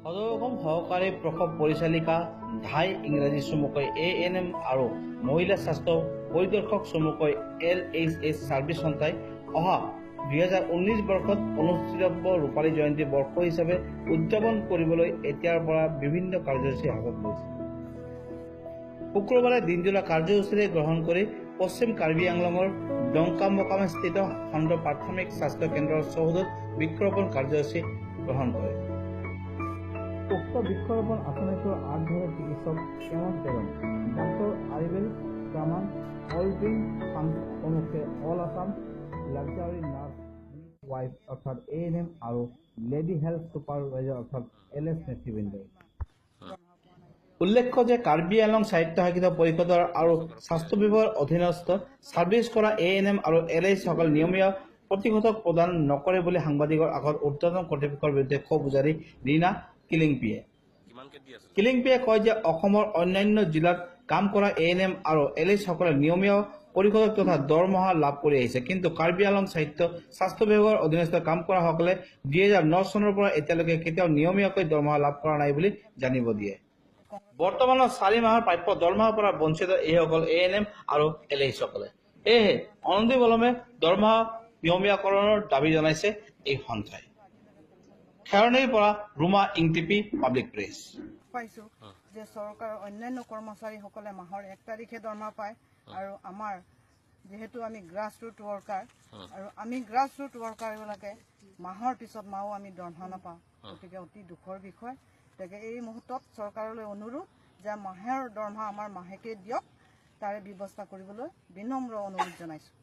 সদৌ অসম সহকাৰী প্ৰসৱ পৰিচালিকা ধাই ইংৰাজী চমুকৈ এএনএম আৰু মহিলা স্বাস্থ্য পৰিদৰ্শক চমুকৈ এলএইচএছ ছাৰ্ভিচ সন্থাই অহা 2019 বৰ্ষত অনুষ্ঠিতব্য ৰূপালী জয়ন্তী বৰ্ষ হিচাপে উদযাপন কৰিবলৈ এতিয়াৰ পৰা বিভিন্ন কাৰ্যসূচী হাতত লৈছে। শুক্ৰবাৰে দিনজোৰা কাৰ্যসূচীৰে গ্ৰহণ কৰি পশ্চিম কাৰ্বি আংলঙৰ ডংকামোকামস্থিত খণ্ড প্ৰাথমিক স্বাস্থ্য কেন্দ্ৰৰ চৌহদত বৃক্ষৰোপণ কাৰ্যসূচী গ্ৰহণ কৰে। উক্ত বৃক্ষৰোপণ আঁচনিটোৰ আঁত ধৰে চিকিৎসক কেমন তেৰং, ডাক্তৰ আৰিবেল ক্ৰামান, অলড্ৰিন ফাং প্ৰমুখ্যে all Assam luxury nurse wife অৰ্থাৎ এএনএম আৰু লেডী হেল্থ ছুপাৰভাইজাৰ অৰ্থাৎ এলএইচ নেতৃবৃন্দই। উল্লেখ্য যে কাৰ্বি আংলং স্বায়ত্তশাসিত পৰিষদৰ আৰু স্বাস্থ্য বিভাগৰ অধীনস্থ ছাৰ্ভিচ কৰা এএনএম আৰু এলএইচসকল নিয়মীয়া প্ৰতিষেধক প্ৰদান নকৰে বুলি সাংবাদিকৰ আগত ঊৰ্ধ্বতন কৰ্তৃপক্ষৰ বিৰুদ্ধে ক্ষোভ উজাৰি ৰীণা কিলিংপিয়ে। কিলিংপিয়ে কয় যে অসমৰ অন্যান্য জিলাত কাম কৰা এএনএম আৰু এলএইচসকলে নিয়মীয়া পৰিষেধক তথা দৰমহা লাভ কৰি আহিছে, কিন্তু কাৰ্বি আংলং স্বাস্থ্য বিভাগৰ অধীনস্থ কাম কৰাসকলে 2009 চনৰ পৰা এতিয়ালৈকে কেতিয়াও নিয়মীয়াকৈ দৰমহা লাভ কৰা নাই বুলি জানিব দিয়ে। বৰ্তমানৰ 4 মাহৰ প্ৰাপ্য দৰমহাৰ পৰা বঞ্চিত এইসকল এএনএম আৰু এলএইচসকলে। সেয়েহে অনতিপলমে দৰমহা নিয়মীয়াকৰণৰ দাবী জনাইছে এই সন্থাই। খেৰণিৰ পৰা ৰুমা ইংটিপি, পাব্লিক প্ৰেছ। পাইছোঁ যে চৰকাৰৰ অন্যান্য কৰ্মচাৰীসকলে মাহৰ 1 তাৰিখে দৰমহা পায় আৰু আমাৰ যিহেতু আমি গ্ৰাছ ৰুট ৱৰ্কাৰ আৰু আমি গ্ৰাছ ৰুট ৱৰ্কাৰবিলাকে মাহৰ পিছত মাহো আমি দৰমহা নাপাওঁ, গতিকে অতি দুখৰ বিষয়। গতিকে এই মুহূৰ্তত চৰকাৰলৈ অনুৰোধ যে মাহৰ দৰমহা আমাৰ মাহেকে দিয়ক, তাৰে ব্যৱস্থা কৰিবলৈ বিনম্ৰ অনুৰোধ জনাইছোঁ।